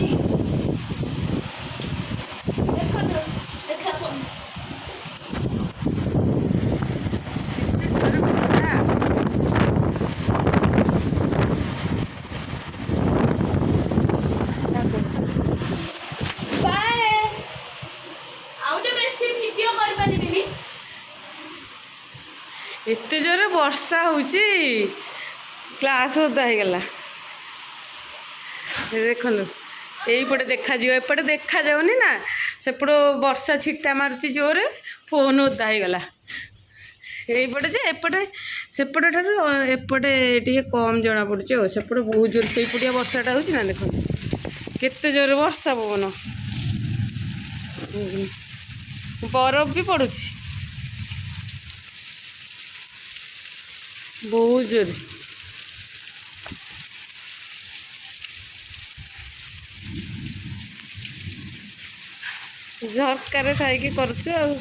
ଅଛି। ଦେଖନ୍ତୁ, ଦେଖା। କେତେ ଜୋରେ ବର୍ଷା। ବାଏ। ଆଉ ତ ବେଶୀ ଭିଡ଼ିଓ କରିପାରିବିନି। ଏତେ ଜୋରେ ବର୍ଷା ହଉଛି, କ୍ଲାସ୍ ଓଦା ହେଇଗଲା। ଏ ଦେଖନ୍ତୁ, ଏଇପଟେ ଦେଖାଯିବ, ଏପଟେ ଦେଖାଯାଉନି ନା। ସେପଟ ବର୍ଷା ଛିଟା ମାରୁଛି ଜୋରେ, ଫୋନ୍ ଓଦା ହେଇଗଲା। ଏଇପଟେ ଯେ ଏପଟେ ସେପଟେ ଠାରୁ ଏପଟେ ଟିକେ କମ୍ ଜଣାପଡ଼ୁଛି। ଆଉ ସେପଟେ ବହୁତ ଜୋରେ ସେଇପଟିଆ ବର୍ଷାଟା ହେଉଛି ନା। ଦେଖନ୍ତୁ କେତେ ଜୋରେ ବର୍ଷା ପବନ, ବରଫ ବି ପଡ଼ୁଛି ବହୁତ ଜୋରେ। ଝରକାରେ ଥାଇକି କରୁଛୁ ଆଉ।